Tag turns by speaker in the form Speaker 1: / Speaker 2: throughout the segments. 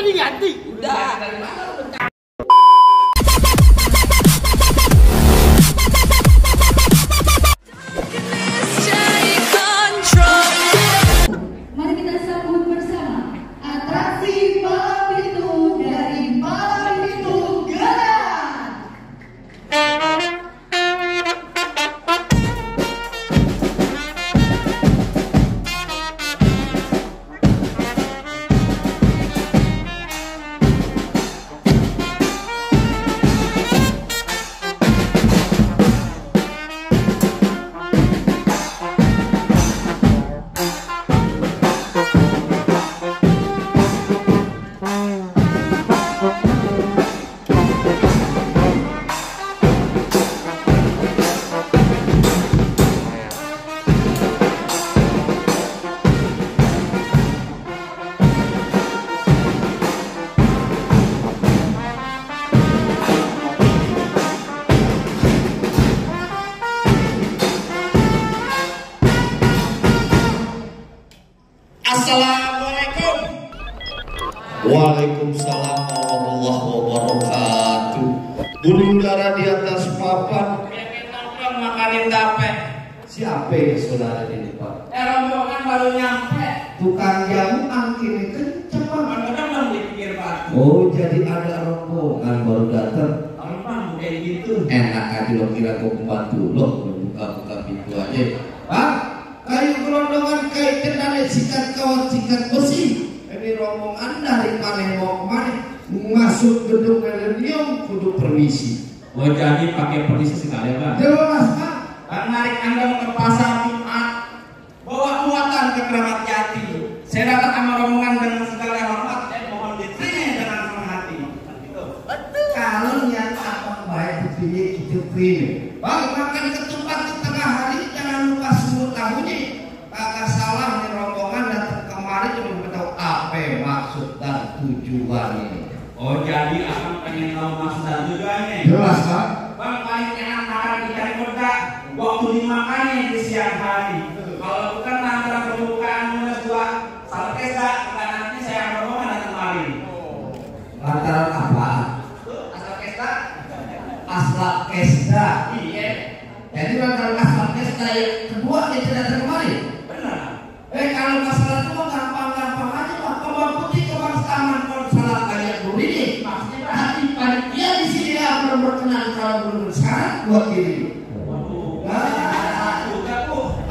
Speaker 1: diganti.
Speaker 2: Udah. Dari mana lu?
Speaker 3: Mari kita sambut bersama atraksi malam itu dari Malam Itu Galan.
Speaker 2: Assalamualaikum.
Speaker 4: Waalaikumsalam warahmatullahi wabarakatuh. Burung dara di atas papan.
Speaker 2: Pengen nongkrong makanin tape.
Speaker 4: Siapa ya saudara ini Pak?
Speaker 2: Rombongan baru nyampe.
Speaker 4: Tukang jamu angkinnya kenceng Pak.
Speaker 2: Kadang-kadang belum dipikir batu.
Speaker 4: Oh jadi ada rombongan baru datang.
Speaker 2: Kalau bang kayak gitu.
Speaker 4: Enak aja lo kira gue pembantu lo buka-buka pintu aja. Pak, kayu gelondongan kayak kendali sikat kawat sikat besi. Ini rombongan dari mana mau kemana? Masuk gedung milenium kudu permisi.
Speaker 2: Oh jadi pakai permisi sekali ya bang?
Speaker 4: Jelas Pak.
Speaker 2: Bang narik anda mau ke pasar Jumat, bawa muatan ke Keramat Jati. Saya datang sama rombongan dengan segala hormat dan mohon diterima dengan senang hati. Betul.
Speaker 4: Kalau niat apa baik begini itu pilih. Bang makan ketupat di tengah hari jangan lupa sumur tahunya. Kagak salah nih rombongan datang kemari cuma tahu apa maksud dan tujuan ini.
Speaker 2: Oh jadi akan pengen tahu maksud dan tujuannya.
Speaker 4: Jelas Pak.
Speaker 2: Bang paling enak makan ikan muda waktu dimakannya di siang hari. Kalau bukan antara pembukaan minus 2 salah kesa, maka nanti saya rombongan datang kemari.
Speaker 4: Lantaran apa?
Speaker 2: Asal kesa?
Speaker 4: Aslak kesda.
Speaker 2: Iya.
Speaker 4: Jadi lantaran aslak kesda yang kedua dia tidak datang kemari.
Speaker 2: Benar.
Speaker 4: Kalau masalah itu gampang-gampang aja Pak. Kebang putih kebang taman kalau salah kayak dulu ini.
Speaker 2: Maksudnya
Speaker 4: Hati panitia di sini belum berkenan kalau belum bersyarat buat diri.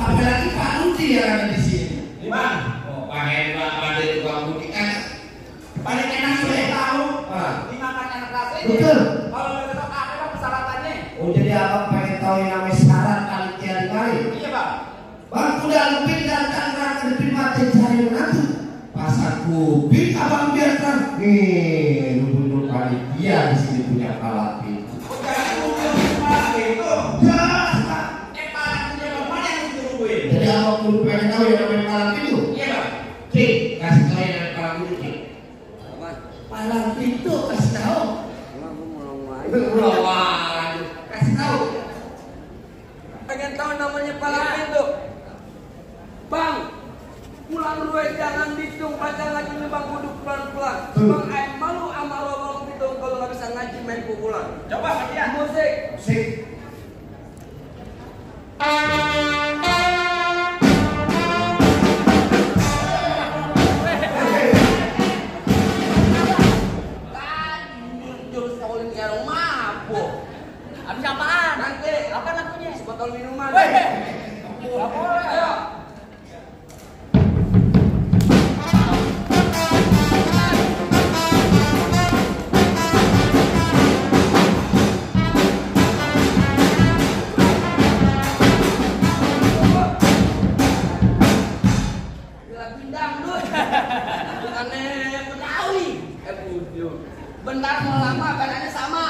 Speaker 4: Apalagi Pak Nuti yang ada di sini.
Speaker 2: Bang,
Speaker 4: Oh, Pak Hendra pada tukang putih kan.
Speaker 2: paling enak saya tahu.
Speaker 4: Ah.
Speaker 2: Dimakan anak rasanya.
Speaker 4: Betul.
Speaker 2: Kalau besok apa bang persyaratannya?
Speaker 4: Oh jadi abang pengen tahu yang namanya syarat panitia di kali.
Speaker 2: Iya bang.
Speaker 4: Bang kuda lebih datang ke lebih mati cari menantu. Pasar kuping abang biarkan. Nih, dulu panitia di sini punya alat itu.
Speaker 2: Jangan lupa gitu.
Speaker 4: Jelas Pak.
Speaker 2: Paling punya mana yang ditungguin?
Speaker 4: Jadi abang kudu pengen tahu yang namanya palang itu.
Speaker 2: Iya bang.
Speaker 4: Cik, kasih tahu yang namanya palang itu Cik. Palang itu kasih tahu. Wah, kasih tahu.
Speaker 5: Pengen tahu namanya palang pintu. Bang, pulang duit jangan dihitung, baca lagi nih bang, duduk pelan-pelan. Bang, ayo malu sama lolong pintu kalau nggak bisa ngaji main pukulan.
Speaker 2: Coba kalian.
Speaker 5: Musik.
Speaker 4: Sik.
Speaker 5: Jurus Shaolin yang mabuk.
Speaker 1: Habis apaan?
Speaker 5: Nanti
Speaker 1: Apa lagunya?
Speaker 5: sebotol minuman.
Speaker 1: Nggak boleh.
Speaker 5: Ayo. Lagu dangdut. Bukannya Betawi. Budu. Bentar mau lama badannya sama.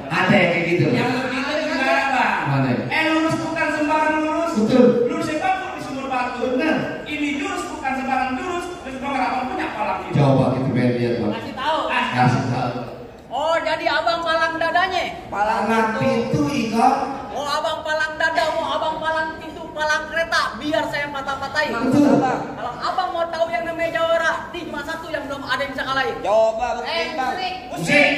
Speaker 4: Ada yang kayak gitu.
Speaker 2: Yang begitu juga bang.
Speaker 4: Mana?
Speaker 2: Lurus bukan sembarang lurus.
Speaker 4: Betul.
Speaker 2: Lurus sepak di sumur batu.
Speaker 4: Benar.
Speaker 2: Ini jurus bukan sembarang jurus. Terus nomor apa punya palang itu.
Speaker 4: Coba kita pengen lihat Pak.
Speaker 1: Kasih tahu.
Speaker 4: Kasih tahu.
Speaker 1: Oh, jadi abang palang dadanya.
Speaker 4: Palang pintu Iko.
Speaker 1: Oh, abang palang dada, oh abang palang pintu palang kereta biar saya patah-patahin. Kalau abang mau tahu yang namanya jawara, ini cuma satu yang belum ada yang bisa kalahin.
Speaker 5: Coba buktiin bang.
Speaker 2: Musik.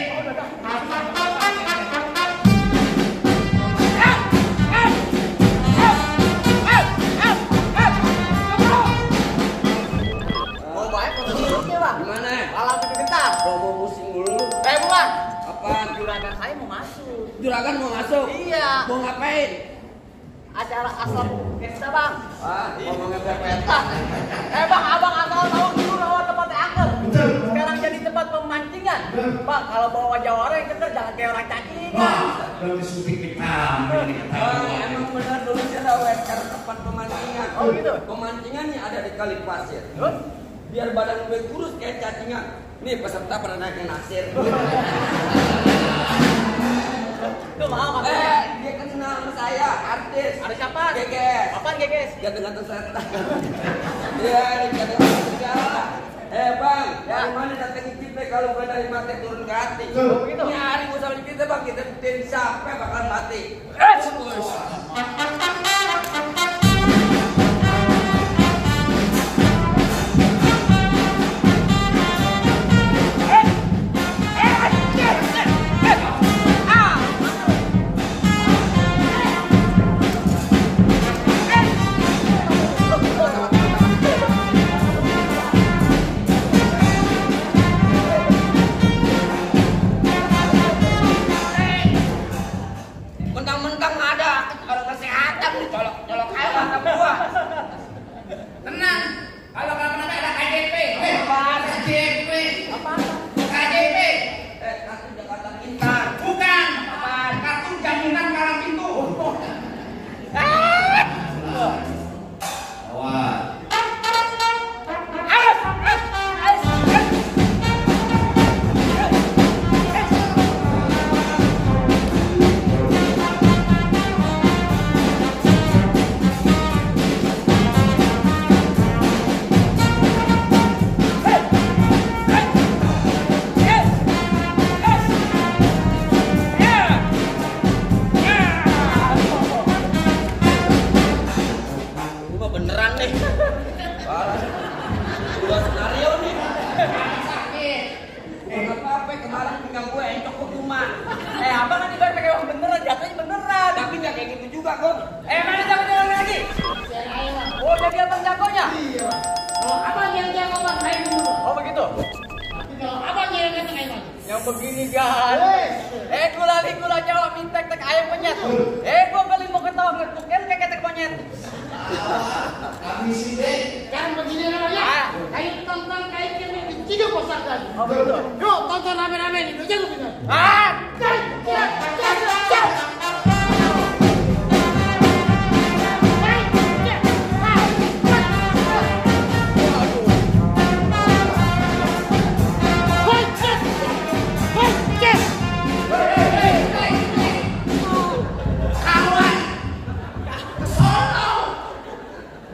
Speaker 1: Mau baik mau musik bang.
Speaker 5: Gimana?
Speaker 1: Palang itu gentar.
Speaker 5: Promo musik dulu.
Speaker 1: Bukan.
Speaker 5: Apaan?
Speaker 1: Juragan saya mau masuk.
Speaker 5: Juragan mau masuk?
Speaker 1: Iya.
Speaker 5: Mau ngapain?
Speaker 1: Acara asal kita bang.
Speaker 5: Ah, ngomongnya pepetan.
Speaker 1: Bang, abang asal tahu dulu rawat tempatnya angker.
Speaker 2: Betul.
Speaker 1: Sekarang jadi tempat pemancingan. Bang, kalau bawa jawara yang keker jangan kayak orang cacingan.
Speaker 2: Wah, berarti syuting kita.
Speaker 5: Emang benar dulu saya rawat cara tempat pemancingan.
Speaker 1: Oh, gitu?
Speaker 5: Pemancingannya ada di kali pasir.
Speaker 1: Terus?
Speaker 5: Biar badan gue kurus kayak cacingan. Nih peserta pada naik nasir.
Speaker 1: Tuh mau kan?
Speaker 5: Dia kenal sama saya, artis.
Speaker 1: Ada siapa?
Speaker 5: Geges.
Speaker 1: Apaan geges?
Speaker 5: Ganteng-ganteng setan. Iya, ganteng-ganteng segala. Bang, dari mana datangin kita kalau bukan dari mati turun ke hati?
Speaker 1: Oh, begitu?
Speaker 5: Ini hari gue sama kita bang, kita buktiin siapa yang bakalan mati. Mentang-mentang ada orang kesehatan nih, colok-colok aja mata gua.
Speaker 2: Tenang. Kalau kenapa-napa ada KJP.
Speaker 5: Apaan?
Speaker 2: KJP.
Speaker 1: Apaan?
Speaker 2: KJP.
Speaker 5: Kartu Jakarta Pintar.
Speaker 2: Bukan. Apaan? Kartu jaminan palang pintu.
Speaker 4: Awas.
Speaker 5: Ini mah beneran nih. Parah. Dua skenario nih. Bukan apa-apa, kemarin pinggang gue encok ke rumah.
Speaker 1: Abang kan dibayar pakai uang beneran, jatuhnya beneran.
Speaker 5: Tapi nggak kayak gitu juga kok.
Speaker 1: Mana jago-jago lagi? Oh, jadi abang jagonya? Iya.
Speaker 3: Oh, abang yang jago bang, main dulu.
Speaker 1: Oh, begitu?
Speaker 3: Tapi kalau abang yang datang ayo lagi.
Speaker 1: Yang begini kan? Gula Jawa minta tek ayam penyet. Gua kali mau ketawa ngetuk kan kayak ketek monyet.
Speaker 4: Kami sih deh.
Speaker 3: Jangan begini namanya. Ayo tonton kayak kami tiga posak lagi.
Speaker 1: Oh, begitu?
Speaker 3: Yuk tonton rame-rame nih, lu jago bener.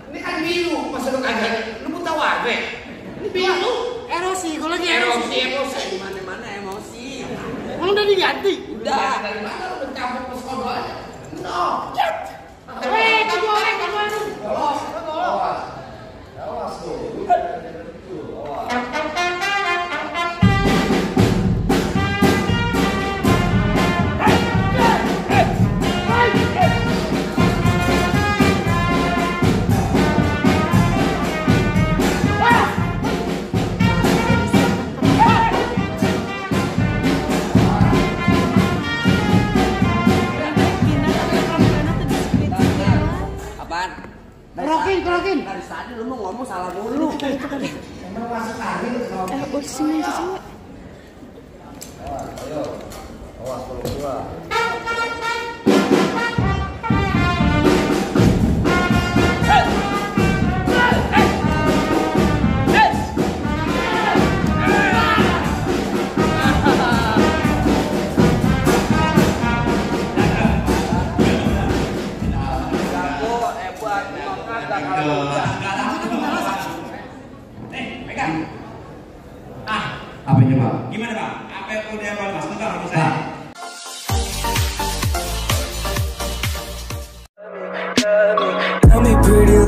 Speaker 2: Ini kan biru, masa lu kagak? Lu pun tahu aja.
Speaker 3: Ini biru, erosi, kalau lagi erosi.
Speaker 2: Emosi.
Speaker 5: Di mana-mana emosi.
Speaker 3: Emang udah diganti.
Speaker 5: Udah.
Speaker 2: Dari mana lu mencampur ke sekolah aja? No.
Speaker 3: Kedua orang, kedua orang.
Speaker 4: Awas tuh.
Speaker 5: Apaan?
Speaker 3: Kerokin.
Speaker 5: Dari tadi lu mau ngomong salah mulu.
Speaker 2: Emang masuk angin lu kalau
Speaker 4: Ayo. Awas kalau keluar.
Speaker 5: Jago, hebat, emang kagak kalau udah.
Speaker 2: pegang.
Speaker 4: Apa ini, Pak?
Speaker 2: Gimana, Bang? Apa yang udah Bang Mas? Bentar, Mas.
Speaker 4: Pak.
Speaker 6: Tell me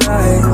Speaker 6: night.